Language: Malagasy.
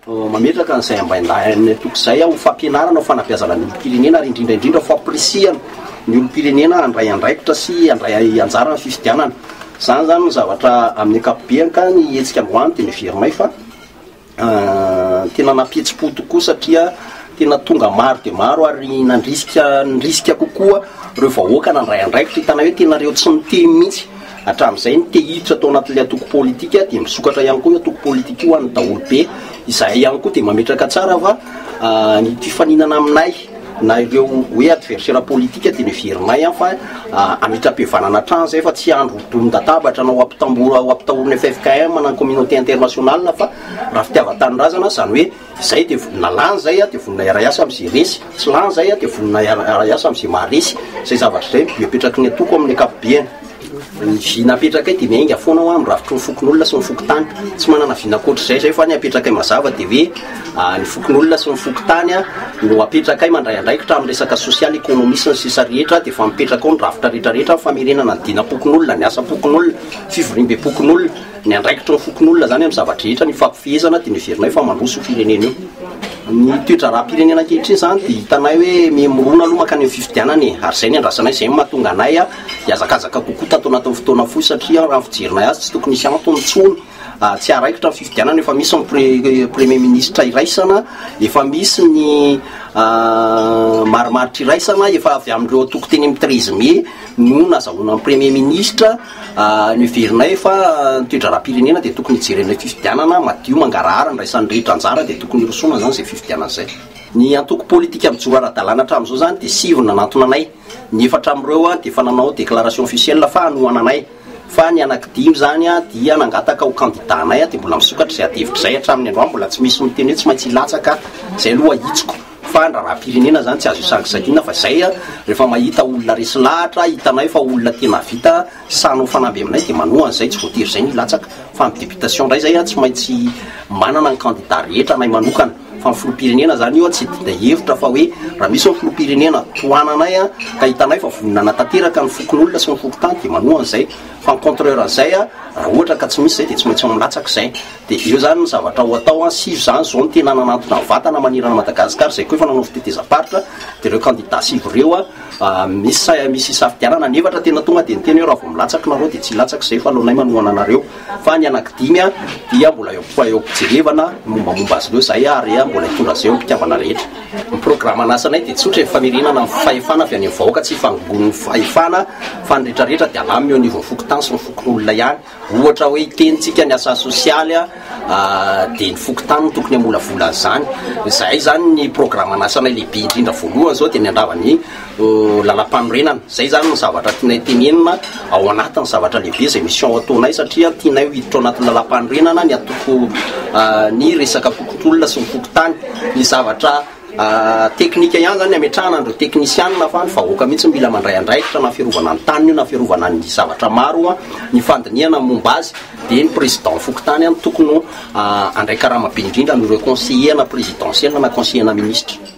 Mametraka an'izay ambaindahin'ny antoko izay aho ho fampianarana, ho fanabeazana ny olom-pirenena ary indrindra indrindra ho fampirisihana ny olom-pirenena handray andraikitra sy handray anjara amin'ny fifidianana. Izany izany no zavatra amin'ny ankapobeny ka ny hetsika androany dia neverinay fa tena nampihetsi-po tokoa satria tena tonga maro dia maro ary nandrisika nirisika kokoa ireo vahoaka nandray andraikitra. Hitanay hoe tena ireo tsy niteny mihitsy hatramin'izay no te hiditra tao anatin'ilay antoko politika dia misokatra ihany koa io antoko politika io ho an'ny daholobe. Izahay ihany koa dia mametraka tsara fa ny mpifaninana aminay na ireo hoe adversaire politique dia neverinay fa hametra-pihavanana hatrany izay fa tsy handro donin-databatra na ho ampitambora ho ampitahorina ffkm na ny communauté internationale fa raha fitiavan-tanindrazana izany hoe izay dia na lany izay dia vonona hiara-hiasa amin'izay resy, tsy lany izay dia vonona hiara-hiasa amin'izay maharesy. Izay zavatra izay no apetraky ny antoko amin'ny ankapobeny. Ny vina apetrakay dia miainga foana hoa amin'ny rafitry ny fokonolona sy ny fokontany. Tsy manana vina ankoatr'izay izay fa ny apetrakay mazava dia hoe ny fokonolona sy ny fokontany no apetrakay mandray andraikitra amin'ny resaka sosialy, ekonomia sy ny sisa rehetra dia efa mipetraka ao ny rafitra rehetra rehetra, ny famerenana ny dinam-pokonolona, ny asam-pokonolona, fivoriambem-pokonolona. Ny andraikitry ny fokonolona izany amin'ny zava-drehetra, ny fampifehezana dia neverinay fa mandroso io firenena io. Ny toe-draharaham-pirenena ankehitriny izany dia hitanay hoe miha-mirona aloha mankany amin'ny fifidianana e, ary izay ny andrasanay, izay no mahatonga anay hihazakazaka kokoa tato anatin'ny fotoana fohy satria raha ny fijerinay azy tsy tokony hisy antony intsony tsy haharaikitra ny fifidianana, efa misy ny premier ministre iraisana, efa misy ny marimaritra iraisana, efa avy amin'ireo antoko teny amin'ny 13 mai no nazahoana ny premier ministre. Neverinay fa ny toe-draharaham-pirenena dia tokony hijerena fifidianana madio mangarahara andraisan'ny rehetra anjara dia tokony hirosoana izany izay fifidianana izay. Ny antoko politika mijoro ara-dalàna hatramin'izao izany dia sivy no nanantona anay. Ny efatra amin'ireo dia efa nanao déclaration officielle fa hanohana anay. Fa ny anankidimy izany dia nangataka ho candidat anay dia mbola misokatra izay adihevitra izay hatramin'ny androany mbola tsy misy miteny hoe tsy maintsy hilatsaka izay aloha ahitsiko. Fa ny raharaham-pirenena zany tsy azo isangisangiana fa zay rehefa mahita olona resy lahatra, hitanay fa olona tena vita sahy hanao fanamby aminay dia manohana zay, tsy voatery zay ny hilatsaka fa ny députation ndray zay tsy maintsy manana ny candidat rehetra anay manokana fa ny filoham-pirenena zany io tsy idina hevitra fa hoe raha misy ny filoham-pirenena tohananay ka hitanay fa vonona hanatanteraka ny fokonolona sy ny fokontany dia manohana zay fa ny contraire an'izay raha ohatra ka tsy misy zay dia tsy maintsy milatsaka zay. Dia eo izany ny zavatra ho atao an, sivy izany izao no tena nanantona vatana manerana an'i Madagasikara, izay koa efa nanao fitetezam-paritra, dia ireo kandida sivy ireo an, misy misy isafidianana, ny efatra tena tonga dia niteny hoe raha vao milatsaka nareo dia tsy hilatsaka izay fa aleonay manohana anareo, fa ny anaky dimy an dia mbola eo eo am-pijerevana ny mombamomba azy ireo izay ary mbola hitondra izay eo ny mpikambana rehetra. Ny programan'asanay dia tsotra e, famerenana ny fahefana avy any amin'ny vahoaka, tsy hifangon'ny fahefana fa ny rehetrarehetra dia alamina eo anivon'ny fokontany sy ny fokonolona ihany. Ohatra hoe hitentsika ny asa sosialy dia ny fokontany no tokony hamolavola an'izany. Izahay izany ny programan'asanay lehibe indrindra voalohany izao dia ny handrava ny lalampanorenana. Izay izany no zavatra tianay tenenina ao anatin'ny zavatra lehibe izay mission ataonay satria tianay ho hiditra ao anatin'ny lalampanorenana ny antoko ny resaka fokontolona sy ny fokontany. Ny zavatra Teknika ihany zany ny ametrahana an'ireo teknisianina fa ny vahoaka mihitsy no mila mandray andraikitra na fiarovana ny taniny io na fiarovana ny zavatra maro, ny fandinihana ny momba azy dia ny président fokontany no tokony handray karama be indrindra noho ireo conseiller na présidentiel na conseiller na ministre.